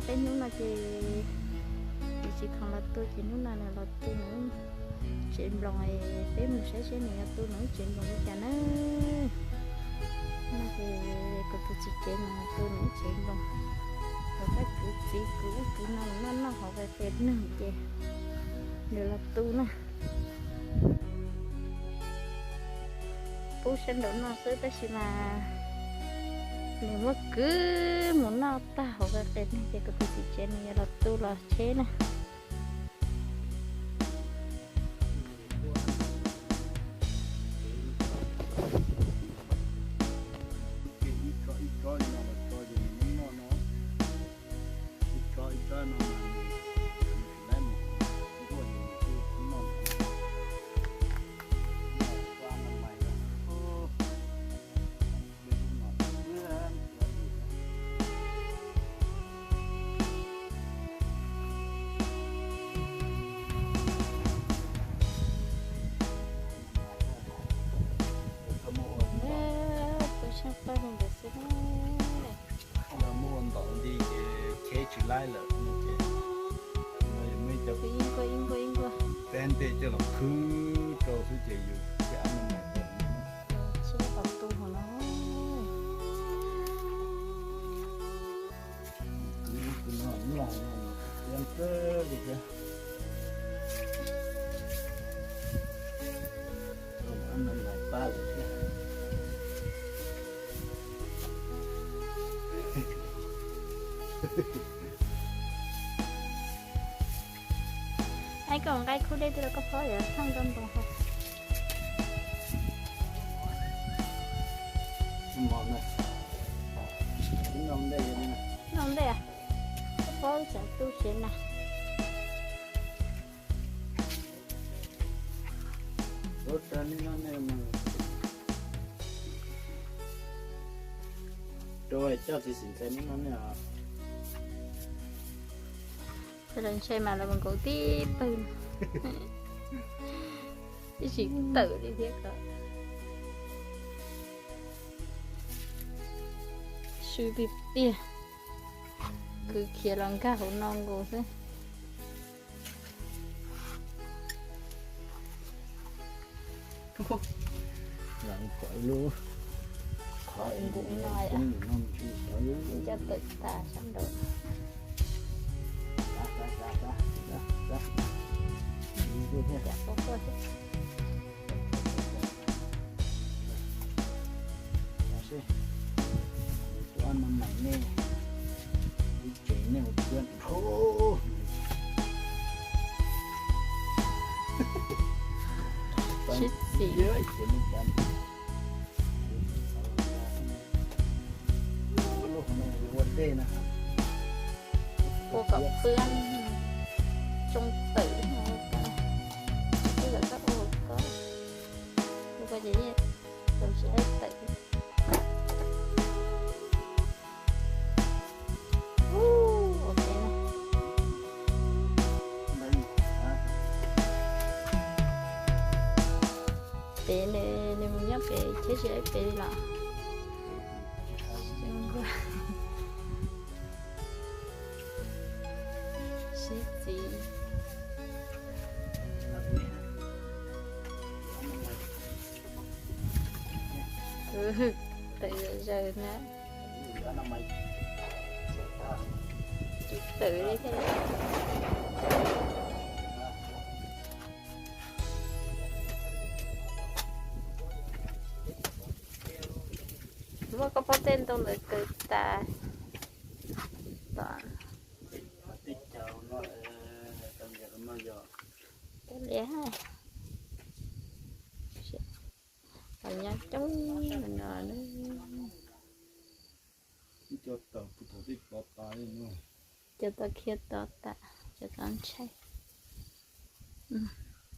Peb hnub no ces nws tsis khoom los tu ces hnub no nws los tu nws tsev nploos, peb mus saib seb nws yuav tu nws tsev nploos li cas na. No ces kuv tus txiv tsev nws los tu nws tsev nploos, kuv tab kuv txiv kuv ub kuv no noj noj hauv qe qe nws ces nws los tu na. Pub sab nraum no xwb tab sis mas nws muab kwv mus noj tag hauv qe qe nws ces kuv tus txiv tsev nws yuav los tu los tsheb na. Peb sab paj li ntawd xwb. Muaj ntau li ces cheb tsis laib lawm ces muaj cov teb coj los khwb rau xwb ces yus thiaj ab no mas. Tsis tau tu hauv no. Kuv no los no, Aib, koj nqa ib khub dej tuaj rau koj phob yuav thaij rau npoo hauv. Noj ntej, koj phob tseem tu siav na. Rau coj txiv xim ntxhais neb no ne. Lawv ntshai mas lawv mus nkaum tib pawg, ib tsis tawm li thiab ko. Swb tiag tiag, kwv khiav los nkag hauv no nkaus xwb. Lub qhov nkuj no, coj tawm tas sab nraud. Tuaj no mas nej, ib tsev nej ua cuab nrho. Sib txim. Ua kom pw tsoo tawm, twb lawm koj ua koj, ua koj ces yeej tsis tawm. Pem nws mus nyob pem thiab tsis pem li los. Sib txim. Tawm zaws na. Tsis tawm li thiab. Muab koj pob tej ntoo ntawd kaw tas. Tom, kaw lias, nyob coob no. Cov tod khiav tod tas, cov tod ntshai.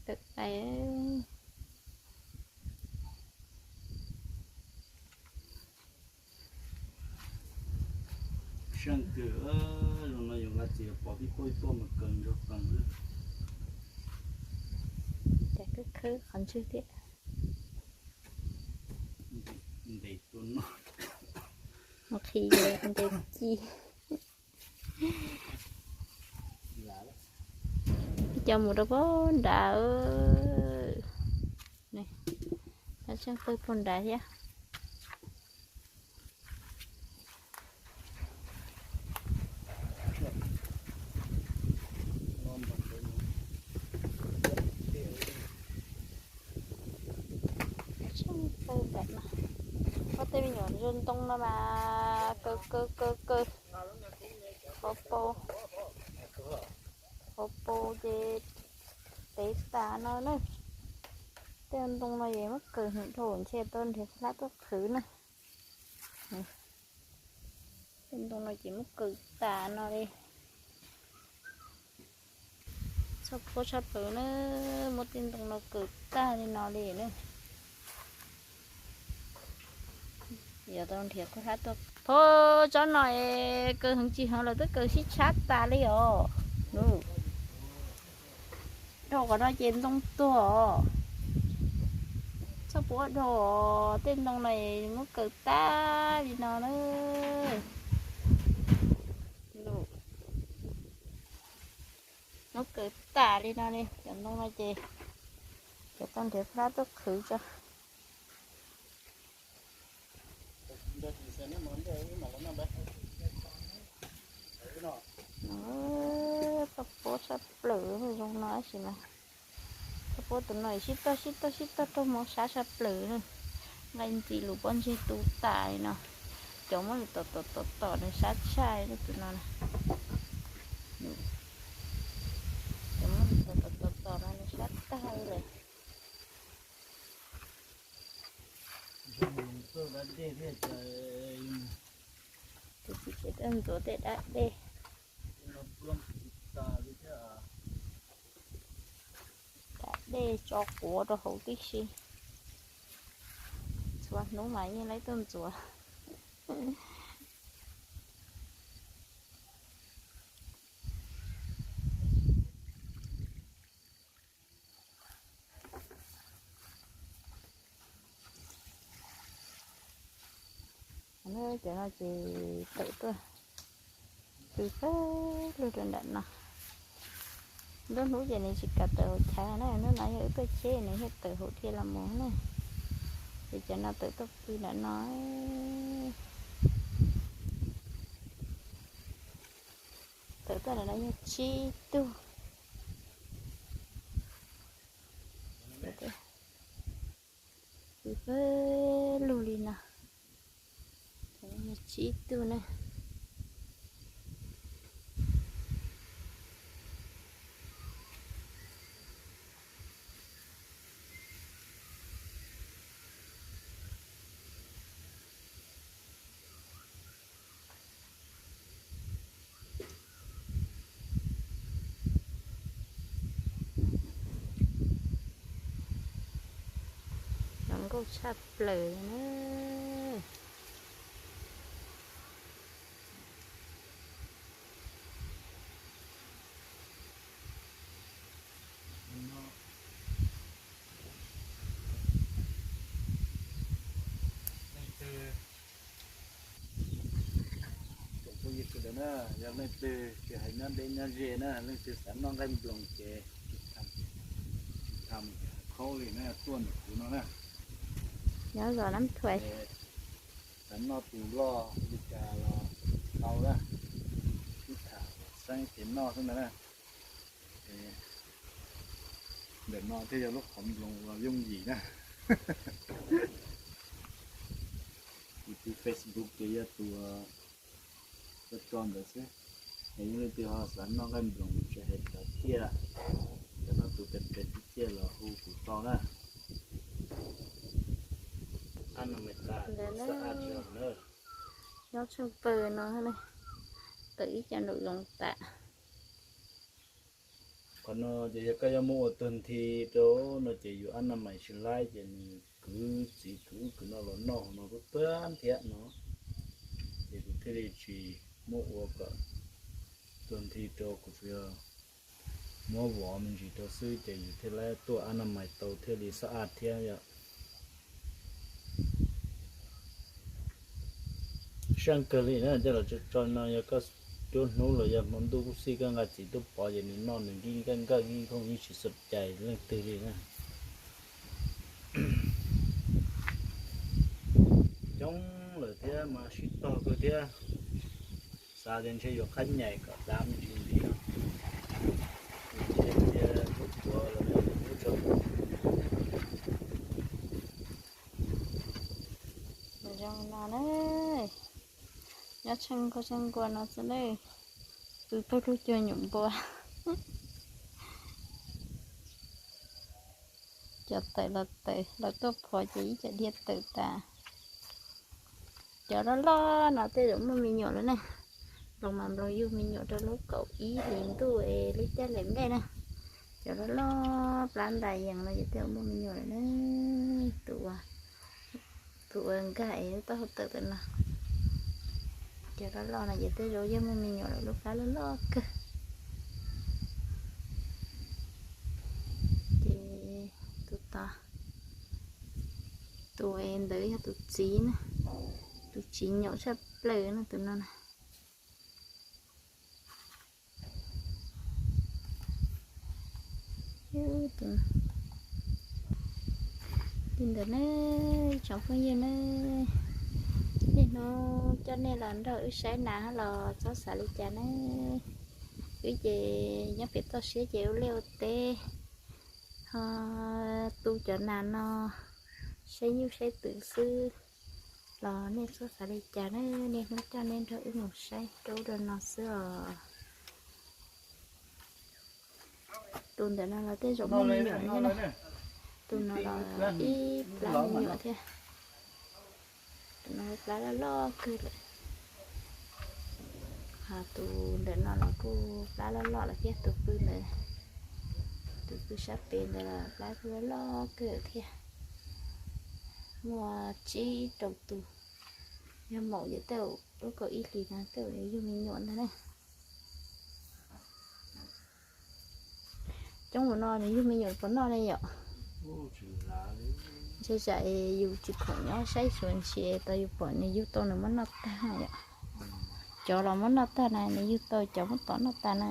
Tawm pais. Seej kawg, zoo no yus nqa txiv pov tib tuaj ib tuaj mas kaw ntsoog qees. Cas khawb khawb qhov ntswg thiab. Ntes tua noj. Mus qhis ntes ci. Cov mus rau pog nrad, tsheej pawg pog nrad thiab. Tsheej pawg nrad no, muab tej me nyuam ntoo no mas kaw kaw kaw kaw, qhov pau, qhov pau ces tev tas no na. Tej ntoo no ces muab kaw heev dhau ntshe tau nrhiav hlab tuaj qhwv na. Tej ntoo no ces muab kaw tas no li. Txhoj puab tshaj plaws na, muab tej ntoo no kaw tag li no li na. Yuav tau nrhiav koj hlab tuaj. Phob tsob no es kaw heev tsis heev lawm twb kaw sib tshab tas li os. Dhau qhov no ces ntoo tuag os. Txhob puab dhau os, tej ntoo no muab kaw tas li no na. Muab kaw tas li no li, cov ntoo no ces yuav tau nrhiav hlab tuaj qhwv tso. Txhob puab tshaj plaws zoo no tab sis mas txhob puab tus no sib tog sib tog sib tog raug mob sab tshaj plaws na. Nqaij ntxiv lus pob ntseg tu tas li no. Cov muab lus tom tom tom tom nws sab tshaj li tus no na. Cov muab lus tom tom tom tom no nws sab tag li lawm. Tus txiv tsev tuaj ntxuav tej dab dej. Dab dej tso quav rau hauv tib si. Txhua hnub mas yeej laib tuaj ntxuav. Cov no ces tawm tuaj pw pawg lug rau nram no. Nruab hnub ces nws tsis kam tawm hauv chav na, hnub no yog wb tuaj cheb nws thiaj tawm hauv dhia los mus na. Ces cov no tawm tuaj pw nram no. Tawm tuaj nram no yog tsib tug. Pw pawg lug li no. Tsib tug na. Zoo nkauj tshaj plaws na. Tsoom phooj ywg sawv daws na, yog leej twg tsis hais nyob deb nyob ze na, leej twg xav noj nqaij nploos ces tsis tham khaub li na, tuaj ntawm kuv no na. Nyob zos Nab Thuais. Xav noj tus loj li cas los tau na, sib tham xeeb ces noj xwb ntag na. Ntawm no thiaj yog lub qhov nploos uas yooj yim na. Kuv tus Facebook ces yog tus tso tso ntawd xwb. Es yog leej twg ho xav noj nqaij nploos tsis hais cov ciaj, cov no tus pes pes tib ciaj los hu kuv tau na. Nyob tsheej pawg no, tawm ib co nraum zoov tas. Qhov no ces yog koj yuav muab ua tug nthi rau no ces yus ab na mais tsis laib ces nws kwv txiv kwv wb kwv no los noj hauv no tuab tuab thiab no. Ces kuv thiaj li tsis muab ua kom tug nthi rau, kuv tsuas yog muab vov me ntsis rau xwb ces yus thiaj li tuaj ab na mais tau thiaj li xab aj thiab yom. Seej kawg li na, coj los tso tso no yog koj Nruab hnub los yog hmo ntuj kuj xij, koj nqa txiv tuaj pov ces nws noj nws nkij nkaj nkaj nkij nkauj yeej tsis xom cai leej twg li na. Coob lawm thiab mas sib tog kawg thiab. Xav tias ntshe yuav qhab nyaim kom dav me ntsis ntxiv no, ntshe cia lub puav los lub tso. Zoo no na, nyob tsheej nkuaj tsheej nkuaj no xwb na, pw pawg lug cuag nyuam npua. Cov tawm los tawm los tuaj phov ces ib co dhia tawm tas. Cov loj loj no tej zaum muaj me nyuam lawm na. Nploos mas nploos yug me nyuam rau lub kaum ib hlis ntuj es lub caij lawm nplej na. Cov loj loj plab ntais yees no ces tej zaum muaj me nyuam lawm na. Tus uas, tus uas nkag es lub taub hau tawm tam no. Cov loj loj no ces tej zaum yeej muaj me nyuam lawm, lub plab loj loj kawg. Ces tus tod, tus ntawd yog tus txiv na, tus txiv nyaum tshaj plaws na tus no na. Li ntawd ne, tsoom phooj ywg ne, niaj hnub coj nej los nrog wb saib nas los txhob xav li cas ne. Wb ces nyob pem toj siab ces ua liaj ua teb, ho tu cov nas no saib nyuj saib twm xwb los nej txhob xav li cas na, niaj hnub coj nej nrog wb mus saib rau ub rau no xwb os. Tus ntawm no los tej zaum muaj me nyuam thiab na. Tus no los ib plab me nyuam thiab. Tus no plab loj loj kawg lawm. Ho tus ntawm no los kuj plab loj loj lawm thiab, tus pw ntawd, tus pw sab pem ntawd los plab kuj loj loj kawg thiab. Muaj tsib rau tus. Yog maum ces tej zaum lub kaum ib hlis no tej zaum yug me nyuam ntag na. Coob ua no nws yug me nyuam puas noj ne yom? Ntshe tsam yus tsis khoom nyob saib xyuas ntshis tau yus pom nws yug tau nws muab noj tag yom. Cov los muab noj tag na, nws yug tau cov muab tom noj tag na.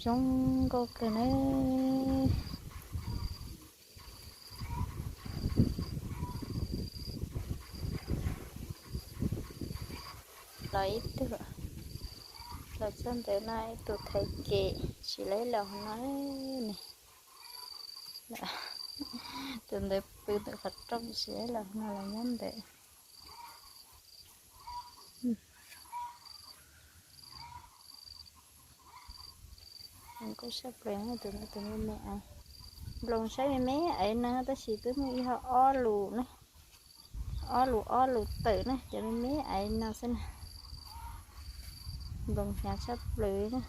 Zoo nkauj kawg na. Los ib tug, los txog ntawd no ib tug thaiv kev tsis laib los no ne. Tus ntawd pw ntawm qhov rooj tsis laib los no los nyob ntawd. Zoo nkauj saj plaws tus no, tus me me aiv. Nploos saib me me aiv no tab sis twb muaj ib ob lus na, ob lus ob lus tawm na, cov me me aiv no xwb na. Nploos hnyav tshaj plaws na.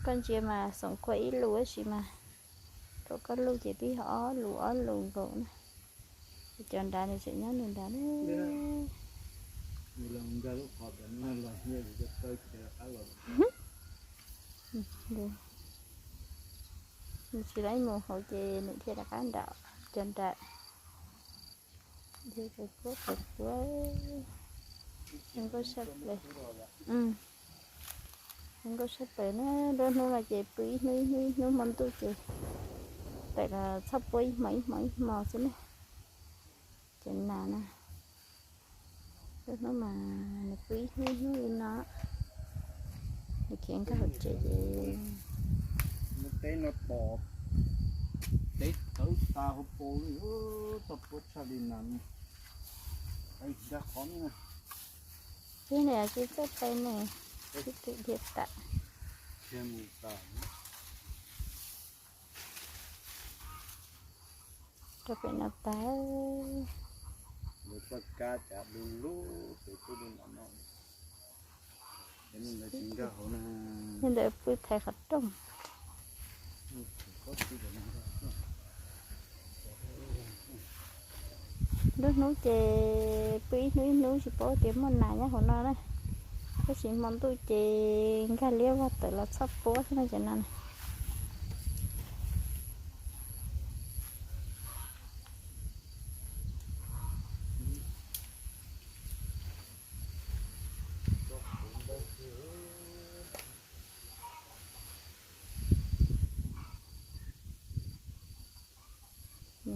Koj ntsia mas xoom kua ib lus tab sis mas rau koj luj ces twb yog ob lus ob lus nkaus na. Cov nrad nws tseem nyob nws nrad na. Nws tsis laib mus hauv ces nws thiaj rov qab nram cov nram. Zoo nkauj saj plaws. Zoo nkauj saj plaws na, nruab hnub no ces pw ib hnub ib hnub ib hnub, hmo ntuj ces tawm los txhob puab ib hmo ib hmo ib hmo xwb na. Cov nas na, lub hnub mas nws pw ib hnub ib hnub li no, nws khiav nkag hauv tsev ces. Teb no tom, teb tawv tas hauv paus li, txhob puab tshaj li nas, tsis dag qhov na. Tsis niam tsis txawj tais ne, tib twm dhia tas. Rau pem no tas. Lawv txoj kab cas du lug, pem kuj du no no. Li ntawd pw thaiv qhov rooj. Nruab hnub ces pw ib hnub ib hnub tsis paub tias muaj nas nyob hauv no na. Tab sis hmo ntuj ces nkag liab vog tawm los txhob puab xwb no ces no na.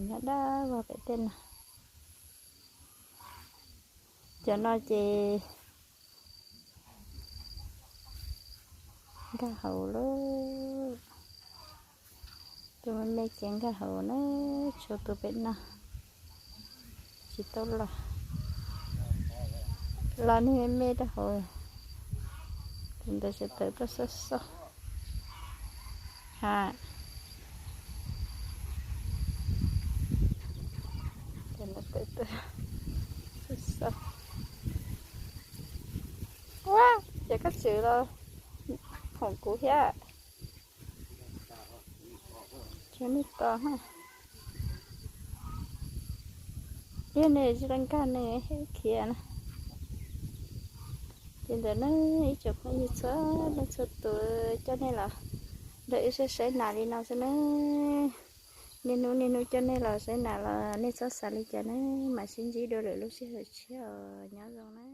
Nyob dab vog pem tej no. Cov no ces nkag hauv lawm. Tus me me ces nkag hauv na, tshuav tus pem no tsis tau los. Los niag me me rau hauv. Tus ntawd tseem tawm tuaj xauj xauj. Ha. Ua, ces koj tseem los phoom kuv thiab. Tsuas nej tos, yog nej tsis tau nkag nej khiav na. Ces ntawm no ib tsoom phooj ywg txhua leej txhua tus coj nej los nrog wb saib saib nas li no xwb na. Niaj hnub niaj hnub coj nej los saib nas los nej txhob xav li cas na, mam sib ntsib dua lwm lub sij hawm tshiab os, nyob zoo na.